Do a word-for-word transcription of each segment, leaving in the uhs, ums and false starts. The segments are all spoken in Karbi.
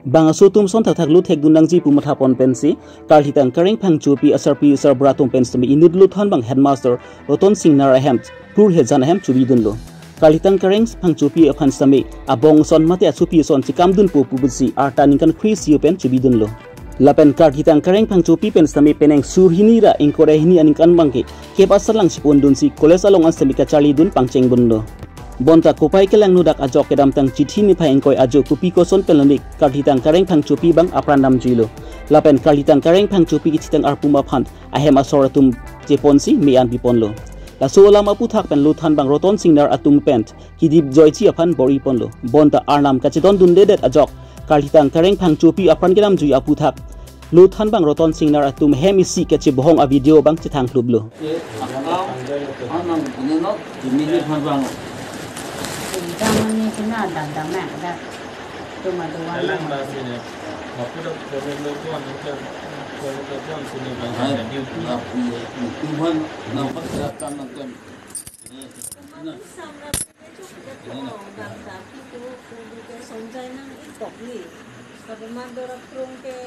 Bang aso atum ason thakthak lo thekdun nangji pu mathapon pensi, Karlitang Kareng Phangchopi asarpi sarbura atum pen sitame inut lo than abang headmaster Roton Singnar ahem, Kur Hejan ahem chobidunlo. Karlitang Kareng Phangchopi aphan sitame abong ason mate asopi ason chekamdunpo pu pusi arta ningkan kre-isi pen chobidunlo. Lapen Karlitang Kareng Phangchopi pen sitame penang sur hini ra ingkoi ra hini aningkan abangke kep asan lang chepondunsi college along an sitame kacharlidun pangchengdunlo. Bonta kopai kelangno dak ajok kedamtang chithi niphai ingkoi ajo kopi koson pen lo ne Karlitang Kareng Phangchopi abang apran damjuilo. Lapen Karlitang Kareng Phangchopi kethitang arpum aphan ahem asor atum cheponsi me-an piponlo. Laso alam aputhak pen lo than abang Roton Singnar atum pen kedip joiji aphan bor-iponlo. Bonta arnam kachedondundedet ajok Karlitang Kareng Phangchopi apran kedamjui aputhak lo than abang Roton Singnar atum hem isi kachebohong a-video abang chethangkluplo. Ke akam anang pineno, jimini phan bang. Pinjam ni kena dam dam na da. Tuma doan. Dalam bahasa ini, waktu dah komen lo tuan, komen lo tuan sini bang. Hai, dia punya. Tuhan nampak kelihatan nonton. Teman samra ke chok ke ko bang ta ki ko ko ke sonjai nang i tok ni. Ka bumar dora prong ke.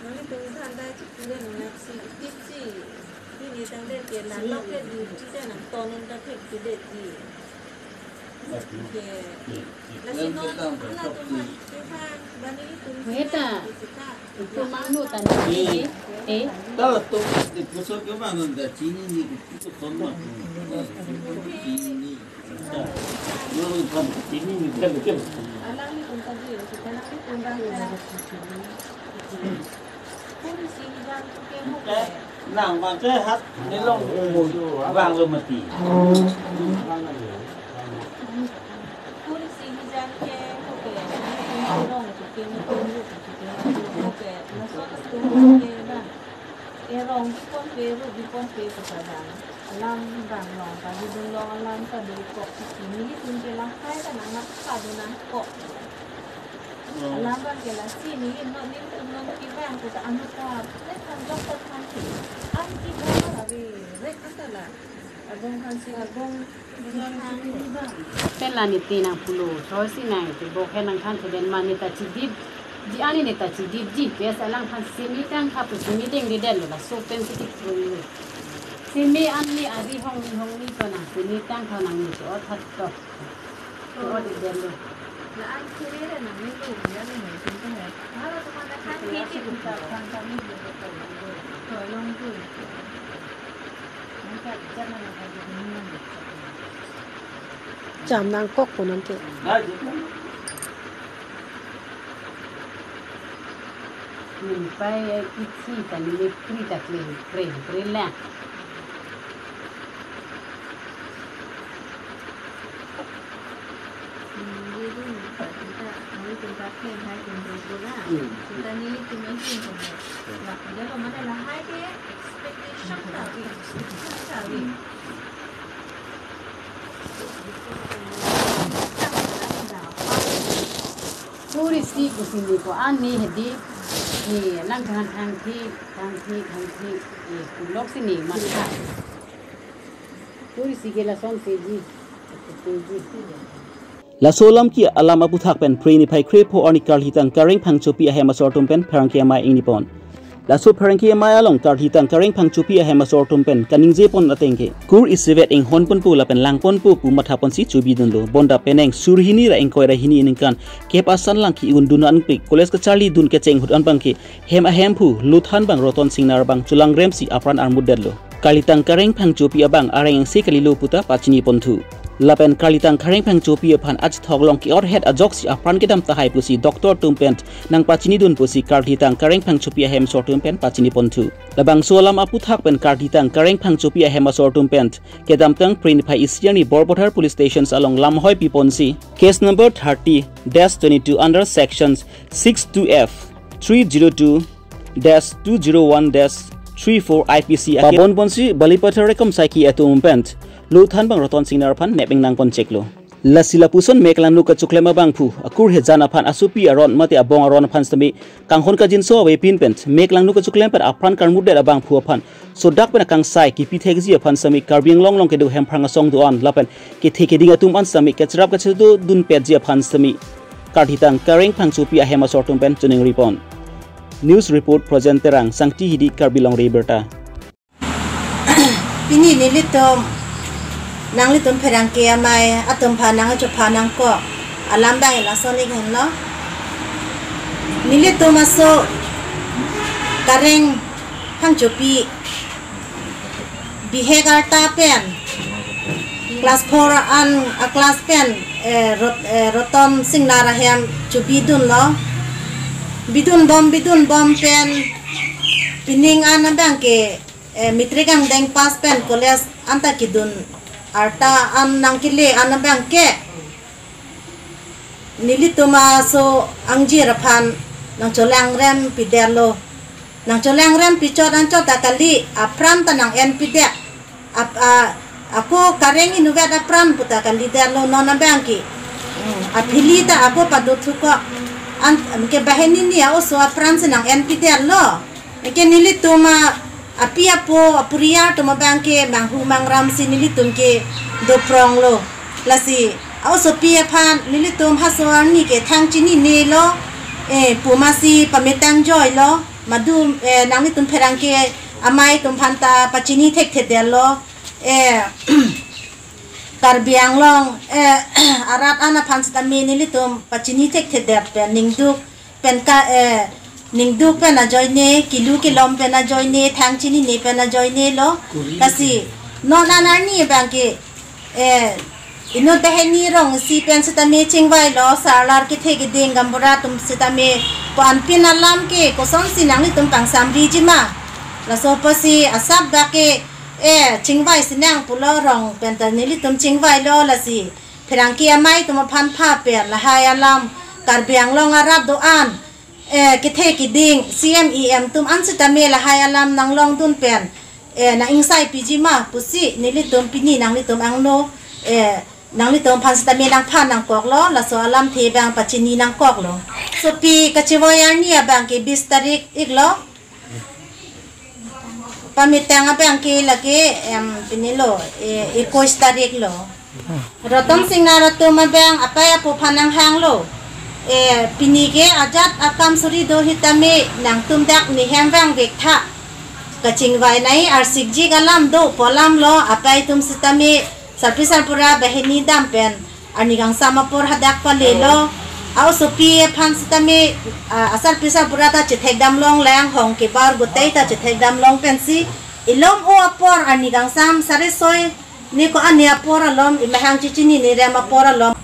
Nang i tung than dai chok pure nang si tip si. Ini tang der ke la lok ke di chida nang tonun ta thek si de di. Ke. Lasi non ala tuman tuhan bani i tung. Weta. Tumang nu tan ni, eh? Kalau tu di pusat ke mana dah chini ni, itu sama. Chini ni. Lu kan chini ni kan kan. Alang ni pun tadi, kita nak ni pun bangsa. Pun sini dan tu ke mu ke. Nang bangsa hat ni long bang lo mati. Puri sini jan ke, oke, nong, oke, oke, oke, laso atum ke bang. Erong bipon pe, ru bipon pe, pu kadang. Alam bang long, kali dun long alam ka dei kok sini, tum ke lahai ka nang nangkok. Alam bang ke lasi ni, no nim tum non ki bang, pu ta anu ta, ne kan jok ta kan ki. An ki bang la re, re kata la. Agong kan si agong. Pen la ne te nang pulo, so si nang te bok he nang than the den ma ne ta chidip, ji ani ne ta chidipji, pen sa lang than simi tangka pu simi dengdedet lo, laso pen si tik pulo. Simi ani ari hong ni hong ni to nang simi tangka nang ni so othat to. So otdet lo. La an khere re nang ni lo, ya ni nang simi tangka. Hala to kan than the ti pu ta than kami lo to. To long tu. Cham nangkok po nonke. Pai isi ta ni kri ta kri kri kri la. Nelitum ta, nelitum ta keng hai tum tu tu la. Hmm. Kita nelitum nelitum tu. Wah, dia lo mana lahai ke expectation ta wi, expectation ta wi. Puri si ko sini ko ani hedi ni lang thang thang thi thang thi thang thi, eh, kulok sini matha. Puri si ke lason seji. Seji. Laso alam ke alam aputhak pen Phre niphai krepho arni Karlitang Kareng Phangchopi ahem asor atum pen pherangke amei ingnipon. Laso pherangke amei along Karlitang Kareng Phangchopi ahem asor atum pen kaningjepon ateng ke, kur isivet inghonponpo lapen langponpo pu mathaponsi chobidunlo. Bonta penang sur hini ra ingkoi ra hini aningkan kep asan lang ki-undun anpik college kacharlidun kecheng ahut an abangke hem ahemphu lo than abang Roton Singnar abang cholangremsi apran armutdetlo. Karlitang Kareng Phangchopi abang areng angse kalilo pu ta pachinipon thu. Lapen Karlitang Kareng Phangchopi aphan achethok along ke-othet ajoksi apran kedam tahai pusi doctor atum pen nangpachinidun pusi Karlitang Kareng Phangchopi ahem asor atum pen pachinipon thu. Labangso alam aputhak pen Karlitang Kareng Phangchopi ahem asor atum pen kedamtang Phre niphai isi arni Borpathar Police Stations along lamhoi piponsi case number thirty dash twenty-two under sections six two F, three zero two dash two zero one dash three four I P C pabonponsi Balipathar Rekom Saiki atum pen lo than abang Roton Singnar aphan nep-eng nangponcheklo. Lasi lapuson mek langno kachoklem abangphu akur hejan aphan asopi aron mate abong aron aphan sitame kanghon kangjinso avepin pen mek langno kachoklem pen apran karmutdet abangphu aphan sodak pen akangsai kipithekji aphan sitame Karbi Anglong along kedo Hemprang asong do-an lapen kethe keding atum an sitame kacherap kachetongdunpetji aphan sitame Karhitang Kareng Phangchopi ahem asor atum pen choningri pon. News report, Projen Terang, Sangti Hidi, Karbi Longri Abirta. Pini nelitum, nanglitum pherangke amei atum aphan nangchopha nangkok alam abang lason ik henlo. Nelitum aso Kareng Phangchopi bihek arta pen class four an a class pen, eh, Rot-, eh, Roton Singnar ahem chobidunlo. Bidun bom, bidun bom pen pining an abang ke, eh, matric angdeng pass pen college anta kedun arta an nangkele an abang ke nelitum aso angjir aphan nangcholangrem pidetlo. Nangcholangrem pichot anchot ta kali, apran ta nang-en pidet. Ap-, a, ako Kareng inutvet apran pu ta kalidetlo non abang ke. Hmm, aphili ta ako pado thuko. An, ke banghini ni a-oso apran si nang-en pidetlo. Ke nelitum a, api apo, apuriar atum abang ke manghu mangram si nelitum ke dopronglo. Lasi a-osopi aphan nelitum haso arni ke thang chininelo, eh, pu masi pametang joilo, madu, eh, nanglitum pherangke amei atum aphan ta pachini thekthedetlo, eh, Karbi Anglong, eh, arat an aphan sitame nelitum pachini thekthedet pen ningduk pen ka, eh, ningduk pen ajoine, kilu kilom pen ajoine, thang chinine pen ajoinelo. Lasi non an arni abang ke, eh, inut banghini rong isi pen sitame chingvailo, sarlar kethe keding gaonbura atum sitame, ko-an pin alam ke kosonsi nanglitum pangsamriji ma. Laso apotsi asap dak ke, eh, chingvai sinang pulo, rong pen ta nelitum chingvailo. Lasi pherangke amei atum aphan pha pen lahai alam, Karbi Anglong arat do-an, eh, kethe keding, C M E M atum an sitame lahai alam nanglongdun pen, eh, nang-ingsaipiji ma pusi nelitum pini nanglitum angno, eh, nanglitum aphan sitame nangphan nangkoklo, laso alamthe abang pachini nangkoklo. Sopi kachevoi arni abang ke bis tarik iklo. Pametang abang ke lake, em, pinilo, eh, ekuis tarik lo. Roton Singnar atum abang apei apo aphan nanghanglo. Eh, pini ke ajat akam suri do sitame nangtum dak nehem vangvek tha. Kachingvai nai arsikjik alam do pu alam lo, apei atum sitame sarpi sarpura banghini dam pen arni kangsam apor hadak palelo. A-osopi aphan sitame, ah, asarpi sarpura ta chethekdam longlang, hong kebar gotei ta chethekdam long pensi, ilom o apor arni kangsam sare soi ni ko-an ni apor alom, imahang chichini ni rem apor alom.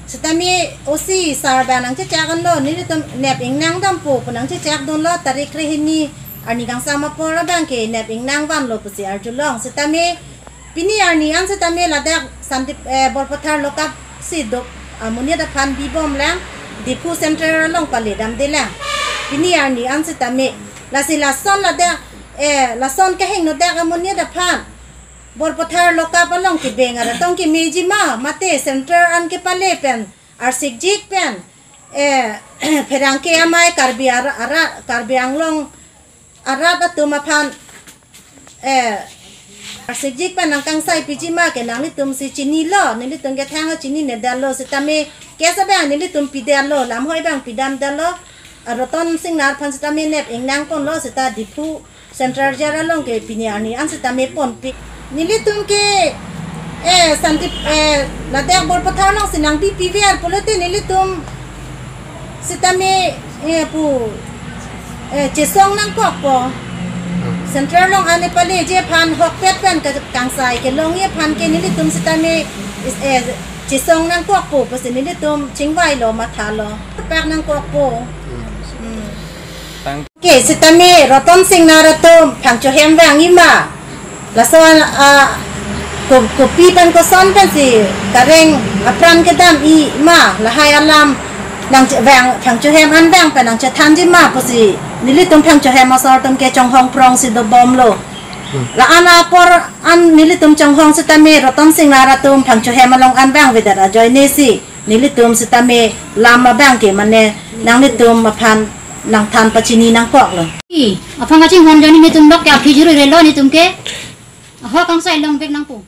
Sitame O C sar abang nangchechak anlo, nelitum nep ingnang dampo pu nangchechakdunlo, tarik krehini arni kangsam apor abang ke nep ingnang vanlo pusi arjulong. Sitame pini arni an sitame ladak Santip, eh, Borpathar lokap si dok amonit aphan bibomlang, Diphu Central along paledamdelang. Pini arni an sitame, lasi lason ladak, eh, lason kehingno dak amonit aphan Borpathar lokap along kebeng arat tong kemeji ma, mate Central an kepale pen arsikjik pen, eh, pherangke amei Karbi ara, ara, Karbi Anglong arat atum aphan, eh, arsikjik pen nangkangsaipiji ma ke nanglitum si chinilo, nelitum ke thang chinine detlo, sitame case abang nelitum pidetlo, lamhoi abang pidamdetlo, ah, Roton Singnar aphan sitame nep ingnang ponlo, sita Diphu Central Jail along ke pini arni an sitame ponpi. Nelitum ke, eh, Santip, eh, ladak Borpathar along si nangpipiver pulote nelitum sitame, eh, pu, eh, chesong nangkokpo. Central along an epaleji aphan hokpet pen ke kangsai kelongji aphan ke nelitum sitame is, eh, chesong nangkokpo pusi nelitum chingvailo, mathalo. Pak nangkokpo. Hmm. Ke sitame Roton Singnar atum phangchohem vangji ma. Lason, ah, ko-, kopi pen koson pensi Kareng apran kedamji ma, lahai alam nang che-, vang, phangchohem an vang pen nangchethanji ma pusi nelitum phangchohem asor atum ke chonghong prongsi dobomlo. Hmm. La-an apor an nelitum chonghong sitame Roton Singnar atum phangchohem along an vangvedet ajoinesi nelitum sitame lam abang ke mane nanglitum aphan nangthan pachini nangkoklo. I, aphan kachinghon ajoine netum lok ke aphi juru relo netum ke. Ahok kangsai longvek nangpo.